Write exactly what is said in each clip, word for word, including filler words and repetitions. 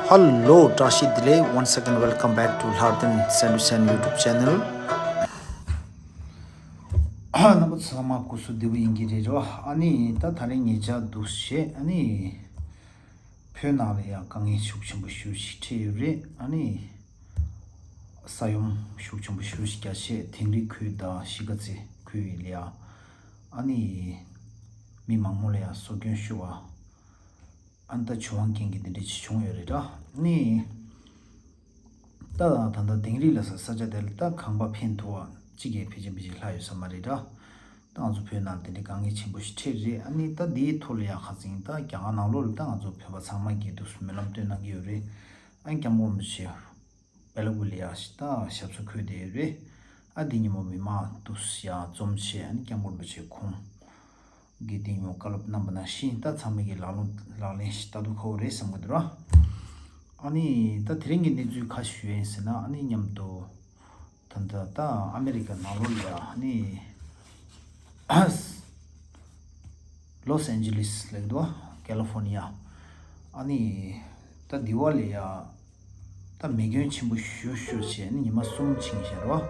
Hello, བཀྲ་ཤིས་བདེ་ལེགས། Once again, welcome back to Lharden Salusan YouTube channel. རྣམ་པ་ཚང་མ་སྐུ་གཟུགས་བདེ་པོ་ཡིན་གྱི་རེད་རོ། ཨ་ནི་ད་ད་རིང་ཉེ་ཆར་འདུག་བྱས། ཨ་ནི་བོད་ནང་ལ་ཡང་དཀའ་ངལ་ཤུགས་ཆེན་པོ་ཞེ་པོ་ཞིག་འཕྲད་ཡོད་རེད། ཨ་ནི་ས་ཡོམ་ཤུགས་ཆེན་པོ་ཞེ་པོ་ཞིག་བརྒྱབ་བྱས། དིང་རི་ཁུལ་དང་གཞིས་ཀ་རྩེ་ཁུལ་ལ་ཡང་ཨ་ནི་མི་མང་པོ་ལ་ཡང་སྲོག་སྐྱོན་ཤོར་བ། ཨ་ནི་ད་བྱུང་བ་རྐྱེན་གྱིས་འདི་འདྲ་ཅིག་བྱུང་ཡོད་རེད་ད། ནི་ད་ད་ལྟ་དིང་རི་ལ་ས་ས་ཆ་དེ་ལ་ད་ཁང་པ་འཕེན་ཐུབ་པ་གཅིག་གིས་ཕལ་ཆེར་ཕལ་ཆེར་ལྷག་ཡོད་ས་མ་རེད་ད། ད་ང་ཚོ་བོད་ནང་དེ་འདྲའི་དཀའ་ངལ་ཆེན་པོ་ཞིག་འཕྲད་རེད། ཨ་ནི་ད་དེའི་ཐོག་ལ་ཡང་ཁ་སང་ད་རྒྱ་གར་ནང་ལོགས་ལ་ད་ང་ཚོ་བོད་པ་ཚང་མ་གིས་འདུག་སེ་སྨོན་ལམ་བཏོན་གནང་གི་ཡོད་རེད། ཨ་ནི་སྐྱབས་མགོན་རིན་པོ་ཆེ་སྦེལ་ཀོབ་ལ་ཡ་ད་ཞབས་སོར་འཁོད་བསྡད་ཡོད་རེད། ཨ་དེ་ཉིན་མོ་མི་མང་འདུག་སེ་ཡར་འཛོམས་བྱས། ཨ་ནི་སྐྱབས་མགོན་རིན་པོ་ཆེ་ཁོང་གིས་དེ་ཉིན་མོ་བཀའ་སློབ་གནང་པ་ནང་བཞིན་ད་ཚང་མས་ཀྱི་ལག་ལེན་ལག་ལེན་ཞིག་བསྟར་དུས་ཁག་པོ་རེད་བསམ་གྱི་འདུག་ར། ཨ་ནི་ད་དེ་རིང་གི་གནས་ཚུལ་ག་རེ་ཞུ་ཡ་ཡིན་ཟེར་ན། ཨ་ནི་མཉམ་དུ་ད་ལྟ་ད་ཨ་མེ་རི་ཀ་ནང་ལོགས་ལ་ཡ་ཨ་ནི་ལོས་ཨན་ཇེ་ལིས་ལབ་ཀྱི་འདུག་བ། ཀེ་ལི་ཧྥོར་ནི་ཡ། ཨ་ནི་ད་དེ་བ་ལ་ཡ་ད་མེ་སྐྱོན་ཆེན་པོ་ཞེ་པོ་ཤོར་བྱས། ཨ་ནི་ཉི་མ་གསུམ་ཕྱིན་བཞག་རེད་བ།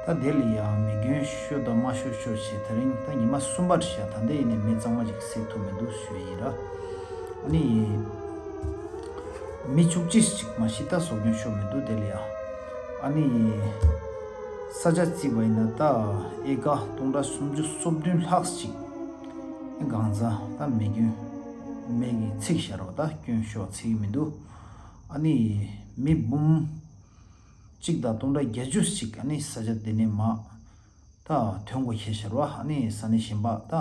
ད་དེ་ལ་ཡ་མེ་སྐྱོན་ཤོར་དང་མ་ཤོར་ཤོར་བྱས། ད་རིང་ད་ཉི་མ་གསུམ་པ་རེད་ཤག། ད་ལྟ་ཡིན་ནའི་མེ་གཙང་མ་ཅིག་བསད་ཐུབ་མི་འདུག་ཞུ་ཡ་ཡིན་ར། ཨ་ནི་མི་བཅུ་གཅིག་ཅིག་མ་གཞི་ད་སྲོག་སྐྱོན་ཤོར་མི་འདུག་དེ་ལ་ཡ། ཨ་ནི་ས་ཆ་བརྩིས་པ་ཡིན་ན་ད་ཨེ་ཀར་སྟོང་ཕྲག་སུམ་ཅུ་སོ་བདུན་ལྷག་ཅིག་གང་ཚང་ད་མེ་སྐྱོན་མེ་གིས་ཚིག་བཞག་རེད་བ། ད་སྐྱོན་ཤོར་ཚིག་མི་འདུག། ཨ་ནི་མི་འབུམ་གཅིག་དང་སྟོང་ཕྲག་བརྒྱད་ཅུ་ཅིག་ཨ་ནི་ས་ཆ་དེ་ནས་མར་ད་ཐོན་དགོས་ཁེལ་ཤག་རེད་བ། ཨ་ནི་ས་གནས་གཞན་པ་ད་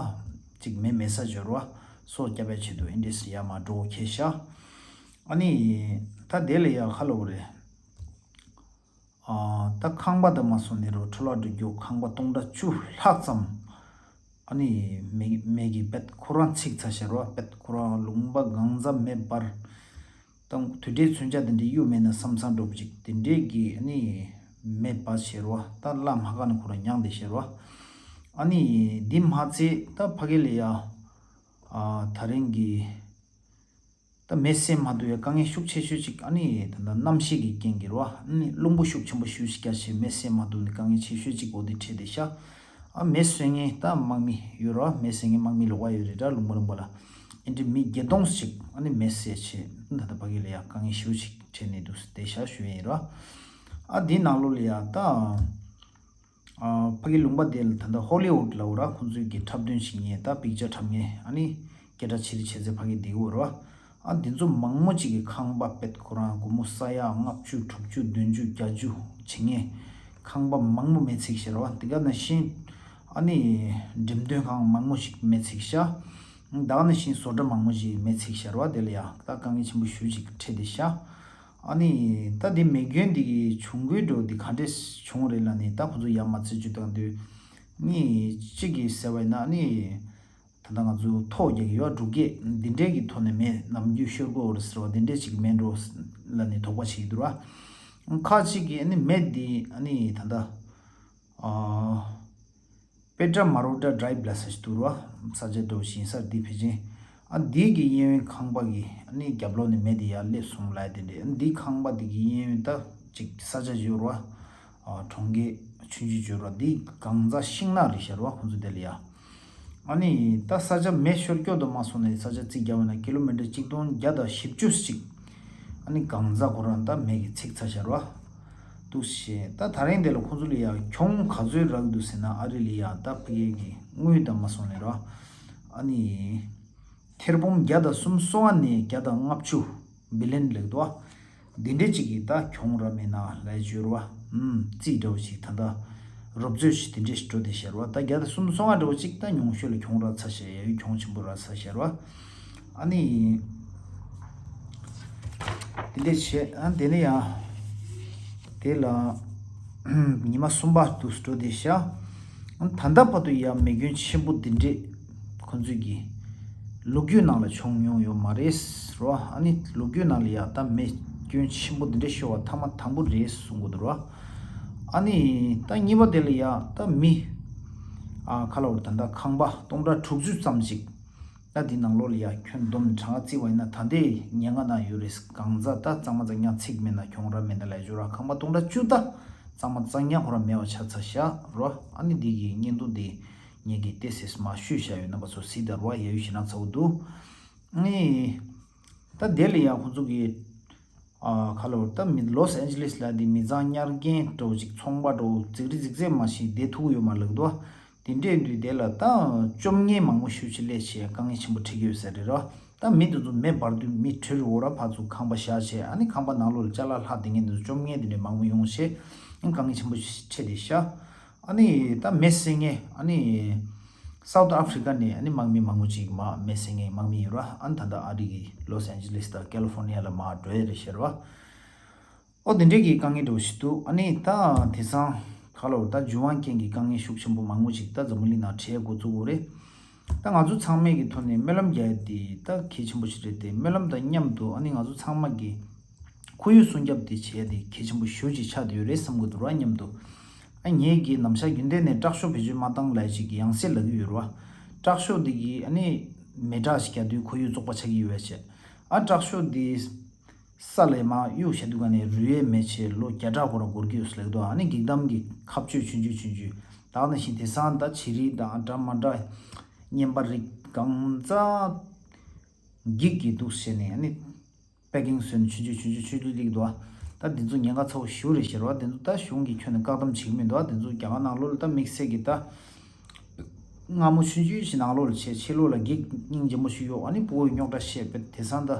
ཅིག་མེ་མེད་ས་འབྱོར་བ་སྲོག་སྐྱོབ་པའི་ཆེད་དུ་ཨིན་ཌི་སི་ཡར་མར་འགྲོ་དགོས་ཁེལ་ཤག། ཨ་ནི་ད་དེ་ལ་ཡ་ཁ་ལོ་རེད། ཨ་ད་ཁང་པ་དང་མ་སོང་ནས་རོ་འཕྲོ་བརླག་འགྲོ་རྒྱུ་ཁང་པ་སྟོང་ཕྲག་བཅུ་ལྷག་ཙམ། ཨ་ནི་མེ་མེ་གིས་རྦད་ཁོ་རང་ཚིག་ཚར་ཤག་རེད་བ། རྦད་ཁོ་རང་ལུང་པ་གང་ས་མེ་འབར། ད་དུད་འགྲོའི་མཚོན་ཆ་དེ་འདྲ་གཡུག་མེད་ན་བསམ་བསམ་འདྲ་པོ་ཅིག་དེ་འདྲས་ཀྱི་ཨ་ནི་མེ་འབར་ཤག་རེད་བ། ད་བླ་མ་ཁ་ནས་ཁོ་རང་མྱངས་བསྡད་ཤག་རེད་བ། ཨ་ནི་འདི་མ་ཚད་ད་ཕ་གི་ལ་ཡ་ཨ་ད་རིང་གི་ད་མེ་བསད་མ་ཐུབ་ཡ་དཀའ་ངལ་ཤུགས་ཆེ་ཤོས་ཅིག་ཨ་ནི་ད་ལྟ་གནམ་གཤིས་ཀྱི་རྐྱེན་གྱིས་རེད་བ། ཨ་ནི་རླུང་བུ་ཤུགས་ཆེན་པོ་ཞེ་པོ་ཞིག་བརྒྱབ་བྱས་མེ་བསད་མ་ཐུབ་ནས་དཀའ་ངལ་ཆེ་ཤོས་ཅིག་འོ་དེ་འཕྲད་བསྡད་ཤག། ཨ་མེ་གསོད་མཁན་ད་དམག་མི་ཡོད་རེད་བ། མེ་གསོད་མཁན་དམག་མི་ལོགས་ཀ་ཡོད་རེད་ད། ལུང་པ་ལུང་པ་ལ་ཨེ་འདྲ་མི་བརྒྱད་སྟོང་ཅིག་ཨ་ནི་མེ་བསད་བྱས། ད་ལྟ་ཕ་གི་ལ་ཡ་དཀའ་ངལ་ཞེ་པོ་ཞིག་འཕྲད་ནས་འདུག་བསྡད་ཤག་ཞུ་ཡ་ཡིན་རེད་བ། ཨ་འདི་ནང་ལོགས་ལ་ཡ་ད། ཨ་ཕ་གི་ལུང་པ་དེ་ལ་ད་ལྟ་ཧོ་ལི་ཝུད་ལབ་ར། ཁོང་ཚོས་ཀྱི་འཁྲབ་སྟོན་བྱེད་མཁན་ད་པིག་ཅར་འཁྲབ་མཁན་ཨ་ནི་སྐད་གྲགས་ཆེ་རི་ཆེ་ཚེ་ཕ་གི་བསྡད་ཡོད་ར། ཨ་འདི་ཚོ་མང་མོ་ཅིག་གི་ཁང་པ་རྦད་ཁོ་རང་སྒོར་མོ་ས་ཡ་ལྔ་བཅུ་དྲུག་ཅུ་བདུན་ཅུ་བརྒྱད་ཅུ་བྱེད་མཁན་ཁང་པ་མང་མོ་མེ་ཚིག་ཤག་ར་བ། དེ་ག་ནང་བཞིན་ཨ་ནི་འགྲེམས་སྟོན་ཁང་མང་མོ་ཞིག་མེ་ཚིག་ཤག། ད་ག་ནང་བཞིན་བཟོ་གྲྭ་མང་མོ་ཞིག་མེ་ཚིག་ཤག་ར་བ། དེ་ལ་ཡ་ད་དཀའ་ངལ་ཆེན་པོ་ཞེ་པོ་ཅིག་འཕྲད་བསྡད་ཤག། ཨ་ནི་ད་འདི་མེ་སྐྱོན་འདི་གི་བྱུང་དགོས་འགྲོ་འདི་ག་འདྲས་བྱུང་རེད་ལབ་ནས་ད་ཁོང་ཚོ་ཡར་མར་རྩད་གཅོད་བཏང་དུས། ནི་གཅིག་གིས་ཟེར་བ་ཡིན་ན་ནི་ད་ལྟ་ང་ཚོ་ཐོག་རྒྱག་གི་ཡོད་འབྲུག་སྐད་འདི་འདྲས་ཀྱི་ཐོག་ནས་མེ་ནམ་རྒྱུན་ཤོར་གི་ཡོད་རེད་ཟེར་བ་འདི་འདྲས་ཅིག་མེད་འགྲོ་ལབ་ནས་དོགས་པ་བྱེད་ཀྱི་འདུག་ར། ཁ་ཅིག་གིས་ཨ་ནི་མེ་འདི་ཨ་ནི་ད་ལྟ་ཨ། པེ་ཏྲ་མ་རོ་ཏྲ་ཌ་རའིབ་ལ་ས་ཞིག་འདུག་ར། ས་ཆ་འདྲ་བོ་ཞིག་ཡིན་ས་རེད། འདི་ཕལ་ཆེར་ཨ་འདི་གི་གཡས་གཡོན་ཁང་པ་གི་ཨ་ནི་རྒྱབ་ལོགས་ནས་མེ་འདི་ཡར་སླེབས་སོང་ལབ་ཡ་དེ་འདྲས། ཨ་འདི་ཁང་པ་འདི་གི་གཡས་གཡོན་ད་ཅིག་ས་ཆ་ཡོད་ར། ཨ་གྲོང་ཁྱེར་ཆུང་ཆུང་ཡོད་ར། འདི་གང་ཚང་ཤིང་ནགས་རེད་ཤག་ར་བ། ཁོང་ཚོ་དེ་ལ་ཡ། ཨ་ནི་ད་ས་ཆ་མེ་ཤོར་སྐྱོ་དུ་མ་སོང་ནས་ས་ཆ་རྩིས་རྒྱག་པ་ན་ཀི་ལོ་མི་ཊར་གཅིག་སྟོང་བརྒྱ་དང་བཞི་བཅུ་ཅིག་ཨ་ནི་གང་ཚང་ཁོ་རང་ད་མེ་གིས་ཚིག་ཚར་ཤག་ར་བ། འདུག་སེ་ད་ད་རིང་དེ་ལ་ཁོང་ཚོ་ལ་ཡ་གྱོང་ག་ཚོད་རག་འདུག་ཟེར་ན། ཨ་རི་ལ་ཡ་ད་ཕ་གི་གི་དངུལ་དང་མ་སོང་ནས་ར། ཨ་ནི་ཐེར་འབུམ་བརྒྱ་དང་སུམ་སོ་ལྔ་ནས་བརྒྱ་དང་ལྔ་བཅུ་བི་ལན་ལེགས་འདུག་བ། འདི་འདྲས་ཅིག་གི་ད་གྱོང་རག་མེད་ན་ལས་འབྱོར་བ། ཨུམ་རྩིས་འདྲ་བོ་ཞིག་ད་ལྟ་རོབ་ཚོད་ཞིག་དེ་འདྲས་ཞིག་འགྲོ་བསྡད་ཤག་ར་བ། ད་བརྒྱ་དང་སུམ་སོ་ལྔ་འདྲ་བོ་ཅིག་ད་ཉུང་ཤོས་ལ་གྱོང་རག་ཚར་ཤག། ཡ་ཡོད་གྱོང་ཆེན་པོ་རག་ཚར་ཤག་ར་བ། ཨ་ནི། དེ་འདྲས་བྱས། ཨ་དེ་ནས་ཡང་དེ་ལ་ཉི་མ་གསུམ་པ་དུ་འགྲོ་བསྡད་ཤག། ཨ་ད་ལྟ་བར་དུ་ཡང་མེ་སྐྱོན་ཆེན་པོ་འདི་འདྲས་ཁོང་ཚོས་ཀྱི་ལོ་རྒྱུས་ནང་ལ་བྱུང་མྱོང་ཡོད་མ་རེད་རོ། ཨ་ནི་ལོ་རྒྱུས་ནང་ལ་ཡང་ད་མེ་སྐྱོན་ཆེན་པོ་འདི་འདྲས་ཤོར་བ་ཐེངས་མ་དང་པོ་རེད་གསུང་གི་འདུག་རོ། ཨ་ནི་ད་གཉིས་པ་དེ་ལ་ཡང་ད་མི་ཨ་ཁ་ལ་བར་ད་ལྟ་ཁང་པ་སྟོང་ཕྲག་དྲུག་ཅུ་ཙམ་ཞིག་ད་འདི་ནང་ལོགས་ལ་ཡ་ཁྱོན་བསྡོམས་གྲངས་ཀ་བརྩིས་པ་ཡིན་ན་ད་ལྟའི་ཉེན་ཁ་ནང་ཡོད་རེད། གང་ཟག་ད་གཙང་མ་གཙང་རྐྱང་ཚིག་མེད་ན་གྱོང་ར་མེད་ན་ལས་སྦྱོར་ར། ཁང་པ་སྟོང་ཕྲག་བཅུ་ད་གཙང་མ་གཙང་རྐྱང་ཁོ་ར་མེད་པ་ཆགས་ཚར་ཤག་རོ། ཨ་ནི་འདི་གི་བརྙན་ཐུང་འདི་ངེད་ཀྱིས་ཏེ་སེས་མ་ཞུས་བཞག་ཡོད། རྣམ་པ་ཚོ་གཟིགས་དང་རོ། ཡ་ཡུལ་ཞེ་ན་ཚ་བོ་འདུག་ཨ་ནི་ད་དེ་ལ་ཡ་ཁོང་ཚོ་གི་ཨ་ཁ་ལོ་ད་མི་ལོས་ཨན་ཇི་ལེས་ལ་འདི་མི་ཚང་ཉར་མཁན་འདྲ་བོ་ཅིག་ཚོང་པ་འདྲ་བོ་རྫིག་རི་རྫིག་རྫིག་མ་ཞིག་བསྡད་ཐུབ་ཡོད་མ་ལགས་དོ། དེ་འདྲས་དུས་དེ་ལ་ད་བཅོམ་མཁན་མང་པོ་ཤུགས་ཆེ་སླེབས་བྱས་དཀའ་ངལ་ཆེན་པོ་འཕྲད་ཀྱི་ཡོད་ས་རེད་རོ། ད་མི་དེ་ཚོ་མེ་འབར་དུས་མི་བྲོས་རུ་འོ་ར་ཕར་ཚུར་ཁང་པ་བཞག་བྱས། ཨ་ནི་ཁང་པ་ནང་ལོགས་ལ་ཅ་ལག་ལྷག་བསྡད་མཁན་དེ་ཚོ་བཅོམ་མཁན་དེ་འདྲས་མང་པོ་ཡོང་བྱས་དཀའ་ངལ་ཆེན་པོ་འཕྲད་དེ་ཤག་ཨ་ནི་ད་མེ་བསད་མཁན་ཨ་ནི་སའུ་ཐི་ཨ་ཧྥི་རི་ཀ་ནས་ཨ་ནི་དམག་མི་མང་པོ་ཅིག་མ་མེ་བསད་མཁན་དམག་མི་ཡོད་ར། ཨ་ནི་ད་ལྟ་ཨ་རི་གི་ལོས་ཨན་ཇི་ལེས་དང་ཀ་ལི་ཧྥོར་ནི་ཡ་ལ་མ་འགྲོ་ཡ་རེད་ཤག་ར། ཨོ་དེ་འདྲས་ཀྱི་དཀའ་ངལ་འདྲ་བོ་ཞིག་འདུག་ཨ་ནི་ད་དེང་སང་ཁ་ལོ་ད་འབྱུང་བ་རྐྱེན་གྱི་དཀའ་ངལ་ཤུགས་ཆེན་པོ་མང་པོ་ཞིག་ད་འཛམ་བུ་གླིང་ནང་འཕྲད་འགོ་བཙུགས་ཡོད་རེད། ད་ང་ཚོ་ཚང་མས་ཀྱི་ཐོག་ནས་སྨོན་ལམ་རྒྱག་ཡ་དེ་ད་གལ་ཆེན་པོ་ཞིག་རེད་དེ། སྨོན་ལམ་དང་མཉམ་དུ་ཨ་ནི་ང་ཚོ་ཚང་མ་གི་ཁོར་ཡུག་སྲུང་སྐྱོབ་དེ་བྱེད་ཡ་དེ་གལ་ཆེན་པོ་ཞེ་པོ་ཅིག་ཆགས་བསྡད་ཡོད་རེད་བསམ་གྱི་འདུག་ར། མཉམ་དུ་ཨ་ངེད་ཀྱིས་ནམ་ཞག་རྒྱུན་ལྡན་ནས་དྲག་ཤོག་བེད་སྤྱོད་མ་བཏང་ལབ་ཅིག་གི་ཡང་སེ་ལབ་ཀྱི་ཡོད་རེད་བ། དྲག་ཤོག་དེ་གིས་ཨ་ནི་མེ་སྲེག་ཅིག་རྒྱག་དུས་ཁོར་ཡུག་བཙོག་པ་ཆགས་ཀྱི་ཡོད་པ་བྱས། ཨ་དྲག་ཤོག་དེ་ས་ལ་མར་གཡུག་བཞག་དུས་ག་ནས་རུལ་ཡས་མེད་བྱས་ལོ་བརྒྱ་ཕྲག་གོ་ར་འགོར་གྱི་ཡོད་ཟེར་ལབ་འདུག་ཨ་ནི་འགྱིག་དམ་གྱི་ཁ་གཅོད་ཆུང་ཆུང་ཆུང་ཆུང་། ད་ག་ནང་བཞིན་དེང་སང་ད་བྱི་རིལ་དང་འདྲ་མི་འདྲ་རྔན་པ་རིགས་གང་ཙམ་འགྱིག་གི་འདུག་ཟེར་ནས་ཨ་ནི་པེ་ཀིང་བཟོས་ནས་ཆུང་ཆུང་ཆུང་ཆུང་ཆུང་ཆུང་སླེབས་འདུག་ད་འདི་ཚོ་ཉེན་ཁ་ཚ་བོ་ཞེ་པོ་རེད་ཟེར་བ། འདི་ཚོ་ད་གཞུང་གི་ཁྱོན་ནས་བཀག་སྡོམ་བྱེད་ཀྱི་མི་འདུག་དེ་ཚོ་རྒྱ་གར་ནང་ལོགས་ལ་ད་དམིགས་བསལ་གྱི་ད་སྔ་མོ་ཆུང་ཆུང་ཞིག་ནང་ལོགས་ལ་བྱས། ཕྱི་ལོགས་ལ་འགྱིག་སྙིང་རྗེ་མོ་ཞིག་གཡོགས། ཨ་ནི་ཕྲུ་གུ་རྙོག་དྲ་བཤད་པས། དེང་སང་ད་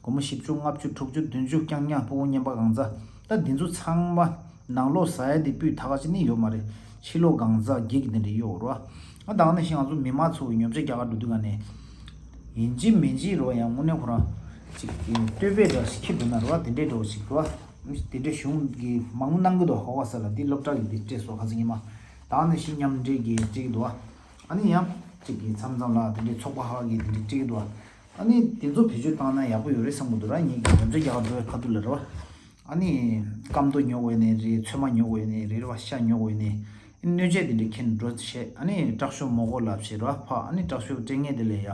སྒོར་མོ་བཞི་བཅུ་ལྔ་བཅུ་དྲུག་ཅུ་བདུན་ཅུ་རྐྱང་རྐྱང་ཕྲུ་གུ་རྔན་པ་གང་ཙམ། ད་འདི་ཚོ་ཚང་མ་ནང་ལོགས་ཟ་ཡ་དེ་སྤུས་དག་ག་ཅིག་ནི་ཡོད་མ་རེད། ཕྱི་ལོགས་གང་ཟག་འགྱིག་འདི་འདྲ་གཡོགས་རོ། ཨ་ད་ག་ནང་བཞིན་ང་ཚོ་མི་མང་ཚོ་གི་ཉོ་ཆ་རྒྱག་ག་འགྲོ་དུས་ག་ནས་ཡིན་གཅིག་མིན་གཅིག་རོ། ཡང་དངོས་གནས་ཁོ་རང་ཅིག་གི་བསྟོད་པའི་སྒྲ་ཞིག་འཁྱེར་འདུག་ན་རོ། དེ་འདྲའི་འདྲ་བོ་ཞིག་རོ། དེ་འདྲའི་གཞུང་གི་མང་པོ་གནང་གི་འདུག་ཧོ་བ་ས་ལ་འདི་སློབ་གྲྭ་གི་འདི་སྤྲད་སོ་ཁ་སང་ཉི་མ་ད་ག་ནང་བཞིན་མཉམ་འབྲེལ་གྱི་སྤྲད་ཀྱི་འདུག་ཨ་ནི་ཡང་ཅིག་གི་མཚམས་མཚམས་ལ་དེ་འདྲའི་ཚོགས་པ་ཧ་གི་དེ་འདྲའི་སྤྲད་ཀྱི་འདུག་ཨ་ནི་དེ་ཚོ་བེད་སྤྱོད་བཏང་ན་ཡག་པོ་ཡོད་རེད་བསམ་གི་འདུག་ར། ངེད་ཀྱི་ཉོ་ཆ་རྒྱག་འགྲོ་བའི་ཁ་ཐུག་ལ་རེད་བ། ཨ་ནི་སྐམ་རྡོ་ཉོ་དགོས་ནའི་རེད། ཚོད་མ་ཉོ་དགོས་ནའི་རེད་བ། ཤ་ཉོ་དགོས་ནའི་སྣོད་ཆས་དེ་འདྲ་འཁྱེར་འགྲོ་བྱས། ཨ་ནི་དྲག་ཤོས་མོ་གོ་ལབ་བྱས་ར་ཕ། ཨ་ནི་དྲག་ཤོས་སྤྲད་མཁན་དེ་ལ་ཡ་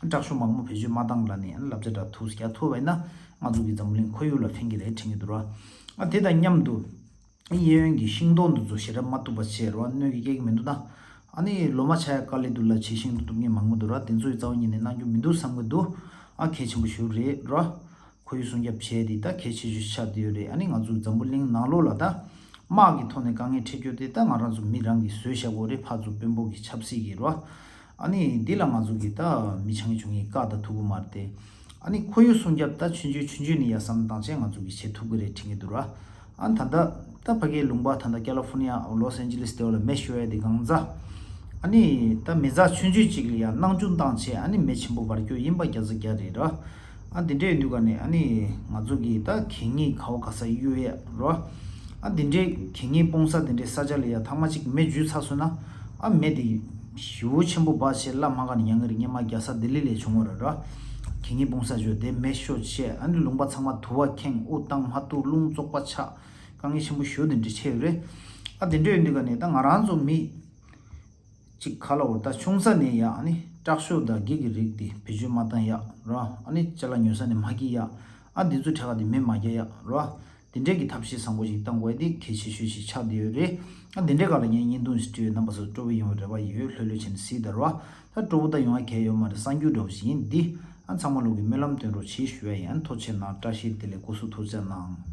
དྲག་ཤོས་མང་པོ་བེད་སྤྱོད་མ་བཏང་ལབ་ནས་ཨ་ནི་བསླབ་བྱ་འདྲ་ཐུགས་རྒྱག་ཐུབ་པ་ཡིན་ན་ང་ཚོ་གི་འཛམ་གླིང་ཁོར་ཡུག་ལ་ཕན་གྱི་རེད་དྲན་གྱི་འདུག་ར། ཨ་དེ་དང་མཉམ་དུ་གཡས་གཡོན་གྱི་ཤིང་སྡོང་འདི་ཚོ་ཞེ་དྲག་མ་གཏུབ་པ་བྱས་ར། སྣོད་ཀྱི་སྐྱེ་གི་མི་འདུག་ན། ཨ་ནི་ལོ་མ་ཆགས་ཡ་དཀའ་ལས་འདུག་ལ་བྱེད་ཤིང་གཏུབ་མཁན་མང་པོ་འདུག་ར། དེ་ཚོ་ཡི་རྩ་བ་ཉིད་ནས་གནང་རྒྱུ་མི་འདུག་བསམ་གྱི་འདུག་ཨ་གལ་ཆེན་པོ་ཞིག་རེད་ར། ཁོར་ཡུག་སྲུང་སྐྱོབ་བྱས་དེ་ད་གལ་ཆེ་ཤོས་ཆགས་བསྡད་ཡོད་རེད། ཨ་ནི་ང་ཚོ་འཛམ་བུ་གླིང་ནང་ལོགས་ལ་ད་དམག་གི་ཐོག་ནས་དཀའ་ངལ་འཕྲད་རྒྱུ་དེ་ད་ང་རང་ཚོ་མི་རང་གིས་བཟོས་བཞག་གི་རེད། ཕར་ཚུར་དཔོན་པོ་གི་ཆབ་སྲིད་ཀྱི་རོ། ཨ་ནི་འདི་ལ་ང་ཚོ་གི་ད་མི་ཆང་གི་བྱུང་གི་བཀག་ད་ཐུབ་གི་མ་རེད་དེ། ཨ་ནི་ཁོར་ཡུག་སྲུང་སྐྱོབ་ད་ཆུང་ཆུང་ཆུང་ཆུང་ནས་ཡ་བསམ་བཏང་བྱས་ང་ཚོ་གི་བྱེད་ཐུབ་གི་རེད་དྲན་གི་འདུག་ར། ཨ་ད་ད་ད་ཕ་གིའི་ལུང་པ་ད་ད་ཀ་ལི་ཧྥོར་ནི་ཡ་ལོས་ཨན་ཇི་ལེས་དེ་བ་ལ་མེ་ཤོར་ཡ་དེ་གང་ཟག་ཨ་ནི་ད་མེ་བཙའ་ཆུང་ཆུང་ཅིག་ལ་ཡ་སྣང་ཆུང་བཏང་བྱས་ཨ་ནི་མེ་ཆེན་པོ་འབར་རྒྱུ་ཡིན་པ་བརྒྱ་ཆ་བརྒྱ་རེད་ར། ཨ་འདི་འདྲས་ཡིན་དུས་ག་ནས་ཨ་ནི་ང་ཚོ་གི་ད་གད་སྙིགས་ག་བ་ག་ས་གཡུག་ཡས་རོ། ཨ་འདི་འདྲས་གད་སྙིགས་སྤུངས་ས་དེ་འདྲས་ས་ཆ་ལ་ཡ་ཐ་མ་ཅིག་མེ་འཇུས་ཚར་སོང་ན་ཨ་མེ་དེ་ཞེ་པོ་ཆེན་པོ་འབར་བྱས་བླ་མ་ག་ནས་ཡང་གི་རིང་ཉི་མ་རྒྱ་ས་ལྡི་ལི་ལ་བྱུང་བ་རེད་ར། གད་སྙིགས་སྤུངས་ས་བརྗོད་དེ་མེ་ཤོར་བྱས་ཨ་ནི་ལུང་པ་ཚང་མ་དུ་བ་ཁེངས། དབུགས་བཏང་མ་ཐུབ། རླུང་བཙོག་པ་ཆགས། དཀའ་ངལ་ཆེན་པོ་ཞེ་པོ་དེ་འདྲས་ཆེ་ཡོད་རེད། ཨ་དེ་འདྲས་ཡིན་དུས་ག་ནས་ད་ང་རང་ཚོ་མི་གཅིག་ག་ལ་འོ་ད་ཆུང་ས་ནས་ཡ་ཨ་ནི་དྲག་ཤོས་དང་འགྱིག་གི་རིགས་དེ་བེད་སྤྱོད་མ་བཏང་ཡ་ར། ཨ་ནི་ཅ་ལག་ཉོ་ས་ནས་མ་སྐྱེལ་ཡ། ཨ་འདི་ཚོ་ཕྲད་ཀ་དེ་མེ་མ་རྒྱག་ཡ་ར། དེ་འདྲས་ཀྱི་ཐབས་ཤེས་བཟང་པོ་ཞིག་བཏང་དགོས་དེ་གལ་ཆེ་ཤོས་ཤིག་ཆགས་བསྡད་ཡོད་རེད། ཨ་འདི་འདྲས་ག་ལ་ངས་བརྙན་ཐུང་ཞིག་སྤྲོད་ཡོད། རྣམ་པ་ཚོ་སྤྲོ་པོ་ཡོང་བའི་རེ་བ་ཡོད། ལྷོད་ལྷོད་བྱས་ནས་གཟིགས་དང་ར། ད་སྤྲོ་པོ་ད་ཡོང་བ་གལ་ཡོད་མ་རེད། གསར་འགྱུར་འདྲ་བོ་ཞིག་ཡིན་འདི། ཨ་ཚང་མ་ལོག་གི་སྨོན་ལམ་འདོན་རོགས་བྱེད་ཞུ་ཡ་ཡིན། ཨ་ཐུགས་རྗེ་གནང་། བཀྲ་ཤིས་བདེ་ལེགས། སྐུ་གཟུགས་ཐུགས་རྗེ་གནང་།